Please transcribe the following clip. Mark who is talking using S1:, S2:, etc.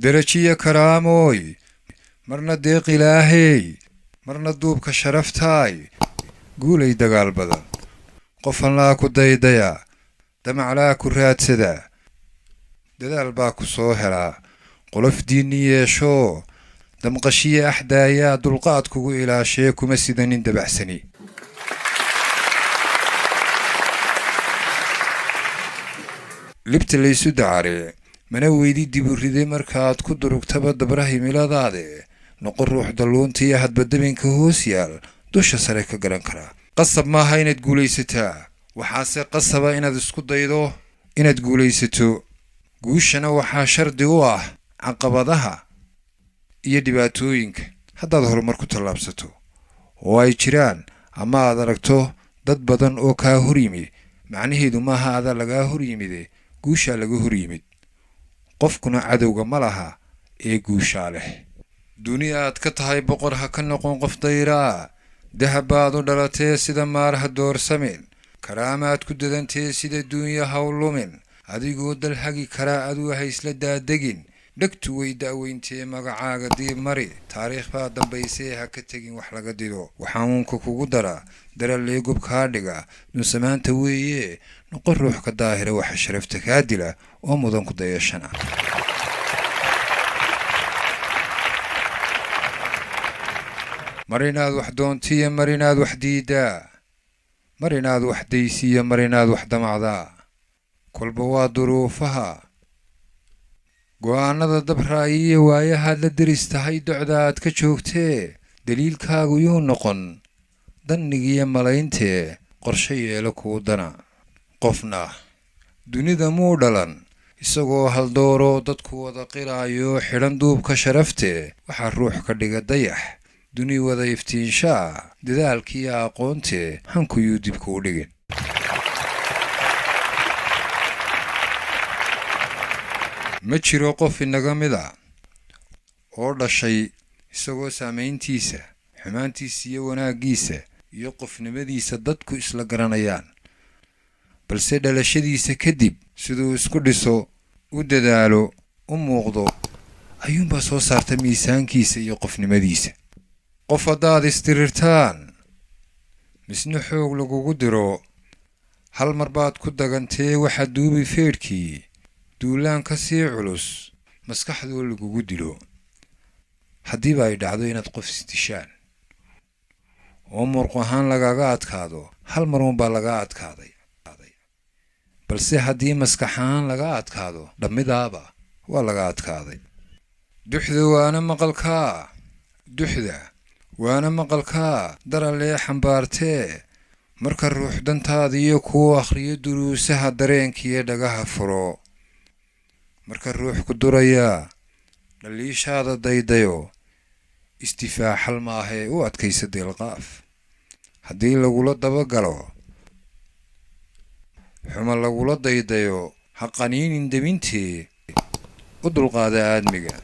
S1: Derajiya karaamooy, marna deeq ilaahey, marna duubka sharaftaay, guulay dagaal badan. Qofanlaa ku daydaya, damaclaa ku raadsada, dadaal baa ku soo helaa. Qolof diinni yeeshoo damqashiya axdaayaa dulqaad kugu ilaashee, kuma sidanin dabacsani. Libta laysu dacare mana weydi diburide markaad ku durugtaba dabra himiladaade. Noqon ruux dalluuntiiyo hadbadabinka hoos yaal dusha sare ka garan karaa. Qasab maaha inaad guulaysataa, waxaase qasaba inaad isku daydo inaad guulaysato. Guushana waxaa shardi u ah caqabadaha iyo dhibaatooyinka. Haddaad horumar ku tallaabsato oo ay jiraan ama aad aragto dad badan oo kaa hor yimi, macnaheedu maaha adaa lagaa hor yimide, guushaa laga hor yimid. Qofkuna cadowga ma laha ee guushaa leh. Duni aad ka tahay boqor ha ka noqon qof dayraa. Dahab baad u dhalatee sida maar ha doorsamin, karaamaad ku dadantee sida duunya ha u lumin. Adigoo dal hagi karaa aduu ha isla daadegin. Dhegtu way da'weyntee magacaaga diib mari, taariikh baa dambaysee ha ka tegin wax laga dido. Waxaanuunka kugu dara daralee gob kaa dhiga dunsamaanta weeye. Noqon ruux ka daahira waxa sharafta kaa dila oo mudan ku dayashana. Mar inaad wax doontiyo mar inaad wax diiddaa, mar inaad wax daysiiyo mar inaad wax damacdaa, kolba waa duruufaha. Go'aanada dabraayiyo waayahaad la deris tahay docda aad ka joogtee, daliilkaagu yuu noqon dannigiyo malayntee, qorshe yeelo kuu dana. Qofna dunida muu dhalan isagoo haldooroo dadku wada qiraayo xidhan duubka sharaftee. Waxaa ruux ka dhiga dayax duni wada iftiinshaa dadaalkiiyo aqoontee, hankuyuu dibkuu dhigin. Ma jiro qof inaga mid a oo dhashay isagoo saamayntiisa, xumaantiisa iyo wanaaggiisa iyo qofnimadiisa dadku isla garanayaan, balse dhalashadiisa kadib siduu isku dhiso, u dadaalo, u muuqdo ayuunbaa soo saarta miisaankiisa iyo qofnimadiisa. Qof haddaad istirirtaan misna xoog lagugu diro, hal mar baad ku dagantee waxaa duubi feedhkii duulaan ka sii culus maskaxdoo lagugu dilo. Haddiiba ay dhacdo inaad qof isdishaan oo murq ahaan lagaga adkaado, hal mar uunbaa laga adkaaday, balse haddii maskax ahaan laga adkaado, dhammidaaba waa laga adkaaday. Duxda waana maqalkaa, duxda waana maqalkaa daralee xambaartee. Marka ruux dantaadiiyo kuu akhriyo duruusaha dareenkiiyo dhagaha furo. Marka ruux ku durayaa dhaliishaada daydayo, isdifaaxal maahee u adkaysa deelqaaf. Haddii lagula dabagalo xuma lagula daydayo, ha qaniinin debintee, u dulqaada aadmiga.